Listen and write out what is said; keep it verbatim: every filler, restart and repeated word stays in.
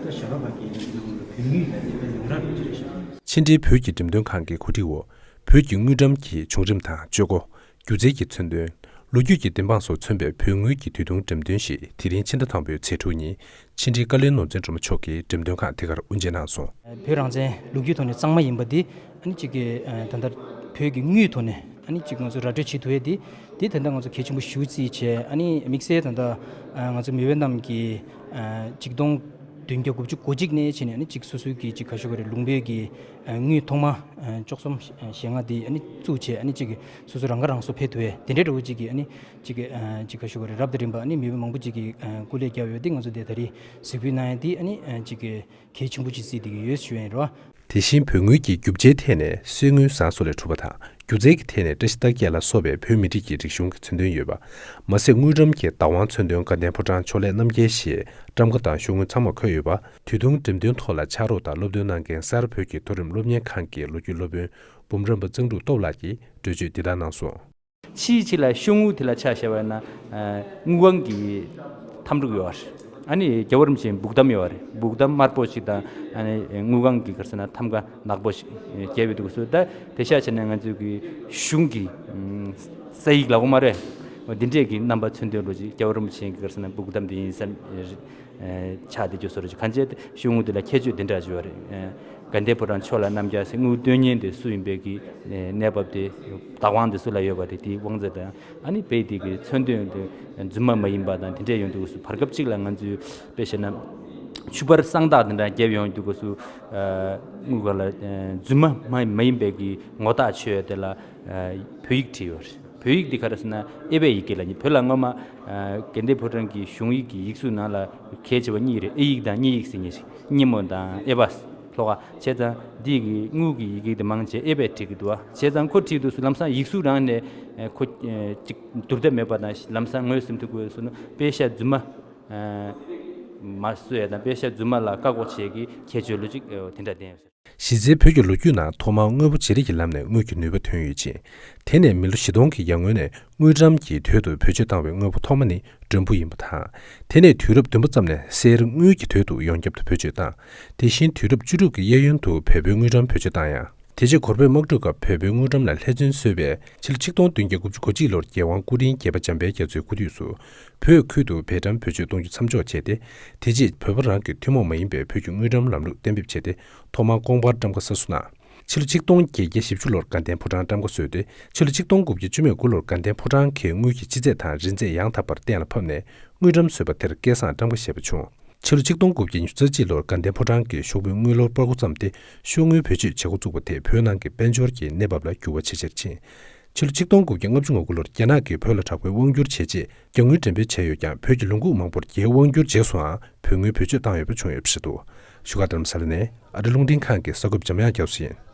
ཞྭ་སྒབ་པ་གི་ནང་ལ་བོད་དངུལ་ལ་དེ་ལྟར་ཡོངས་གྲགས་རེད་ཅེས་བཤད། ཕྱི་འབྲེལ་བོད་ཀྱི་འགྲེམས་སྟོན་ཁང་གི་གོ་སྒྲིག་འོག་བོད་ཀྱི་དངུལ་ཀྲམ་གྱི་བྱུང་རིམ་དང་སྤྱོད་སྒོ། སྒྱུ་རྩལ་གྱི་མཚོན་དོན། ལོ་རྒྱུས་ཀྱི་བདེན་དཔང་སོགས་མཚོན་པའི་བོད་དངུལ་གྱི་དུས་ཐུང་འགྲེམས་སྟོན་ཞིག་དེ་རིང་ཕྱི་ཟླ་དང་པོའི་ཚེས་དྲུག་ཉིན་ཕྱི་དྲིལ་བཀའ་བློན་ནོར་འཛིན་སྒྲོལ་མ་མཆོག་གིས་འགྲེམས་སྟོན་ཁང་དེ་གར་དབུ་འབྱེད་གནང་སོང་། བོད་རང་བཙན་ལོ་རྒྱུས་ཐོག་ནས་གཙང་མ་ཡིན་པ་འདི་ཨ་ནི་གཅིག་གི་ད་ལྟ་བོད་ཀྱི་དངུལ་ཐོག་ནས་ཨ་ནི་གཅིག་ང་ཚོ་ར་སྤྲོད་བྱེད་ཐུབ་ཡས་འདི་འདི་ད་ལྟ་ང་ཚོ་གལ་ཆེན་པོ་ཞེ་པོ་བརྩིས་བྱས། ཨ་ནི་དམིགས་བསལ་ད་ལྟ་ང་ཚོ་མི་བོད་རྣམས་ཀྱི་གཅིག་སྟོང་བདུན་བརྒྱ་དགུ་བཅུ་གོ་གཅིག་ནས་བྱས་ནས་ཨ་ནི་གཅིག་སོ་སོའི་གི་གཅིག་ག་ཞུ་ག་རེ་ལུང་པའི་གི་དངུལ་ཐོག་མ་བཅུ་གསུམ་ཞེ་ལྔ་འདི་ཨ་ནི་བཙུགས་བྱས། ཨ་ནི་གཅིག་སོ་སོ་རང་ཁ་རང་གསོ་ཕེབས་ཐུབ་ཡས་དེ་འདྲའི་འདྲ་བོ་གཅིག་གི་ཨ་ནི་གཅིག་གི་གཅིག་ག་ཞུ་ག་རེ་རབ་དང་རིམ་པ་ཨ་ནི་མི་བོད་མང་པོ་གཅིག་གི་སྐུ་ལས་བརྒྱབ་ཡོད་དེ། ང་ཚོ་དེ་ད་རེས་གཟིགས་འབུལ་གནང་ཡས་འདི་ཨ་ནི་གཅིག་གི་གལ་ཆེན་པོ་ཅིག་བརྩིས་བསྡད་ཀྱི་ཡོད་ཞུ་ཡས་ཡིན་རོ། དེ་བཞིན་བོད་དངུལ་གྱི་རྒྱུ་ཆའི་ཐད་ནས་གསེར་དངུལ་ཟངས་སོགས་ལས་གྲུབ་པ་དང་། སྒྱུ་རྩལ་གྱི་ཐད་ནས་བཀྲ་ཤིས་རྟགས་བརྒྱད་ལ་སོགས་པའི་བོད་མི་རིགས་ཀྱི་རིག་གཞུང་གི་མཚོན་དོན་ཡོད་པ། མ་ཟད་དངུལ་ཀྲམ་གྱི་བདག་དབང་མཚོན་དོན་དགའ་ལྡན་ཕོ་བྲང་ཕྱོགས་ལས་རྣམ་རྒྱལ་ཞེས་བཀྲམ་ཁ་དང་ཤོག་ངོས་ཚང་མ་འཁོད་ཡོད་པ། དུས་ཐུང་འགྲེམས་སྟོན་ཐོག་ལ་ཕྱག་རོགས་དང་སློབ་སྟོན་གནང་མཁན་གསར་བོད་ཀྱི་མཐོ་རིམ་སློབ་གཉེར་ཁང་གི་ལོ་རྒྱུས་སློབ་དཔོན་འབུམ་རམས་པ་གཙང་ཕྲུག་སྟོབས་ལགས་ཀྱིས་འགྲེལ་བརྗོད་འདི་ལྟར་གནང་སོང་། ཕྱིའི་ཕྱི་ལ་ཤོག་ངོས་དེ་ལ་ཆ་བཞག་པ་ན། ཨ། དངུལ་ཁང་གི་ཐམ་ཕྲུག་ཡོད་རེད། ཨ་ནི་རྒྱལ་བ་རིན་པོ་ཆེའི་སྦུག་ཐམ་ཡོད་རེད། སྦུག་ཐམ་དམར་པོ་ཞིག་དང་། ཨ་ནི་དངུལ་ཁང་གི་ག་རེ་ཟེར་ན་ཐམ་ག་ནག་པོ་ཞིག་བརྒྱབ་ཡོད་འདུག་ཟེར། ད་དེ་ཤ་བྱས་ན་ང་ཚོའི་གི་གཞུང་གི་ཨ་ས་ཡིག་ལ་གོ་མ་རེད། འོ་འདི་འདྲས་ཀྱི་རྣམ་པ་མཚོན་དོན་ལོ་ཅིག་རྒྱལ་བ་རིན་པོ་ཆེའི་གི་ག་རེ་ཟེར་ན་སྦུག་ཐམ་དེ་ཡིན་བསམ། ཆགས་བསྡད་རྒྱུ་བཟོ་འདྲ་ཅིག་གང་བྱས་ཏེ་ཤོག་ངོས་དེ་ལ་ཁྱད་ཆོས་དེ་འདྲ་ཅིག་ཡོད་རེད། ཨ། དགའ་ལྡན་ཕོ་བྲང་ཕྱོགས་ལ་རྣམ་རྒྱལ་ཟེར། དངུལ་བཏོན་མཁན་དེ་སུ་ཡིན་པའི་གི་གནས་བབ་དེ། བདག་དབང་དེ་སུ་ལ་ཡོད་པ་དེ། དེའི་དབང་ཚད་དང་། ཨ་ནི་དཔེ་དེ་གི་མཚོན་དོན་དེ་རྫུན་མ་མ་ཡིན་པ་དང་དེ་འདྲས་ཡོང་དུས་སུ། བར་སྐབས་གཅིག་ལ་ང་ཚོས་དཔེ་བཤད་ན་ཕྱུ་པར་གསང་རྟགས་དེ་འདྲ་བརྒྱབ་ཡོང་དུས་སུ། ཨ། དངུལ་ཁང་ལ་རྫུན་མ་མ་མ་ཡིན་པའི་གི་ངོ་རྟགས་ཆོད་དེ་ལ། ཨ། བོད་ཡིག་བྲིས་ཡོད་རེད། བོད་ཡིག་འདི་ག་རེ་ཟེར་ན་ཨེ་ཝེ་ཡི་གེ་ལ། བོད་ལ་སྔོན་མ། ཨ། དགའ་ལྡན་ཕོ་བྲང་གི་གཞུང་ཡིག་གི་ཡིག་གཟུགས་ནང་ལ་གལ་ཆེ་བ་གཉིས་རེད། ཨེ་ཡིག་དང་དབྱིན་ཡིག་ཟེར་མཁན་ཞིག་སྙན་མོ་དང་ཨེ་ཝེ་ལྷོ་ཁ། བྱས་ཙང་འདི་གི་དངུལ་གྱི་ཡི་གེ་དེ་མང་ཆེ་ཨེ་ཝེ་བྲིས་ཀྱི་འདུག་བ། བྱས་ཙང་ཁོ་བྲིས་དུས་སུ་ལམ་སང་ཡིག་གཟུགས་རང་ནས་ཁོ་ཅིག་བསྡུར་ཐབས་མེད་པ་དང་། ལམ་སང་ངོས་ཟིན་ཐུབ་དགོས་སོང་ན་པེ་ཤ་རྫུན་མ་མ་བཟོ་ཡ་དང་། པེ་ཤ་རྫུན་མ་ལ་བཀག་འགོག་བྱེད་ཀྱི་ཁྱད་ཆོས་ལོ་ཅིག་དེ་འདྲ་ལྡན་ཡོད། གཞི་རྩའི་བོད་ཀྱི་ལོ་རྒྱུས་ནང་ཐོག་མར་དངོས་པོ་བརྗེ་རེས་ཀྱི་ལམ་ནས་དངུལ་གྱི་ནུས་པ་ཐོན་ཡོད་ཅིང་། དེ་ནས་མི་ལོ་བཞི་སྟོང་གི་ཡར་སྔོན་ནས་དངུལ་ཀྲམ་གྱི་དོད་དུ་བེད་སྤྱོད་བཏང་བའི་དངོས་པོ་ཐོག་མ་ནི་མགྲོན་བུ་ཡིན་པ་དང་། དེ་ནས་དུས་རབས་བདུན་པ་ཙམ་ནས་གསེར་དངུལ་གྱི་དོད་དུ་ཡོངས་ཁྱབ་ཏུ་བེད་སྤྱོད་བཏང་། དེ་བཞིན་དུས་རབས་བཅུ་དྲུག་གི་གཡས་གཡོན་དུ་བལ་པོའི་དངུལ་ཀྲམ་བེད་སྤྱོད་བཏང་ཡང་། དེ་རྗེས་གོར་པོའི་དམག་འཁྲུག་སྐབས་བལ་པོའི་དངུལ་ཀྲམ་ལ་ལྷད་མཚོན་བཟོས་པས། ཕྱི་ལོ་ཆིག་སྟོང་བདུན་བརྒྱ་དགུ་བཅུ་གོ་གཅིག་ལོར་རྒྱལ་དབང་སྐུ་ཕྲེང་བརྒྱད་པ་འཇམ་དཔལ་རྒྱ་མཚོའི་སྐུ་དུས་སུ། བོད་ཁུལ་དུ་བལ་ཀྲམ་བེད་སྤྱོད་གཏོང་རྒྱུ་མཚམས་འཇོག་བྱས་ཏེ། དེ་རྗེས་བོད་པ་རང་གི་ཐུན་མོང་མ་ཡིན་པའི་བོད་ཀྱི་དངུལ་ཀྲམ་ལམ་ལུགས་གཏན་འབེབས་བྱས་ཏེ། ཐོག་མར་ཀོང་པར་ཊམ་ཀ་ས་སུ་གནང་། ཕྱི་ལོ་ཆིག་སྟོང་བརྒྱད་བརྒྱ་བཞི་བཅུ་ལོར་དགའ་ལྡན་ཕོ་བྲང་ཊམ་ཀ་བཟོས་ཏེ། ཕྱི་ལོ་ཆིག་སྟོང་དགུ་བརྒྱ་བཅུ་མེད་དགུ་ལོར་དགའ་ལྡན་ཕོ་བྲང་གི་དངུལ་གྱི་སྤྱི་ཚད་དང་རིན་ཚད་ཡང་དག་པར་གཏན་ལ་ཕབ་ནས། དངུལ་ཀྲམ་བཟོས་པ་དེར་སྐལ་བཟང་ཊམ་ཀ་ཞེས་པ་བྱུང་། ཕྱི་ལོ་ཆིག་སྟོང་དགུ་བརྒྱ་ཉི་ཤུ་རྩ་གཅིག་ལོར་དགའ་ལྡན་ཕོ་བྲང་གི་ཤོག་བུའི་དངུལ་ལོར་སྤར་འགོ་བརྩམས་ཏེ། ཤོག་དངུལ་བེད་སྤྱོད་བྱེད་འགོ་བཙུགས་པ་དེས་བོད་ནང་གི་དཔལ་འབྱོར་གྱི་གནས་བབ་ལ་འགྱུར་བ་ཇེ་ཆེར་ཕྱིན། ཕྱི་ལོ་ཆིག་སྟོང་དགུ་བརྒྱ་ལྔ་བཅུ་ང་དགུ་ལོར་རྒྱ་ནག་གིས་བོད་ལ་དྲག་པོའི་དབང་བསྒྱུར་བྱས་རྗེས། རྒྱ་དངུལ་འགྲེམས་སྤེལ་བྱས་ཡོད་ཀྱང་། བོད་ཀྱི་ལུང་ཁུག་མང་པོར་རྒྱའི་དབང་བསྒྱུར་རྗེས་སུའང་བོད་དངུལ་བེད་སྤྱོད་བཏང་ཡོད་པ་བྱུང་ཡོད་པ་རེད་འདུག་བཞུགས་སྒར་རྡ་རམ་ས་ལ་ནས་ཨ་རི་རླུང་འཕྲིན་ཁང་གི་གསར་འགོད་པ་འཇམ་དབྱངས་རྒྱ་མཚོ་ཡིན།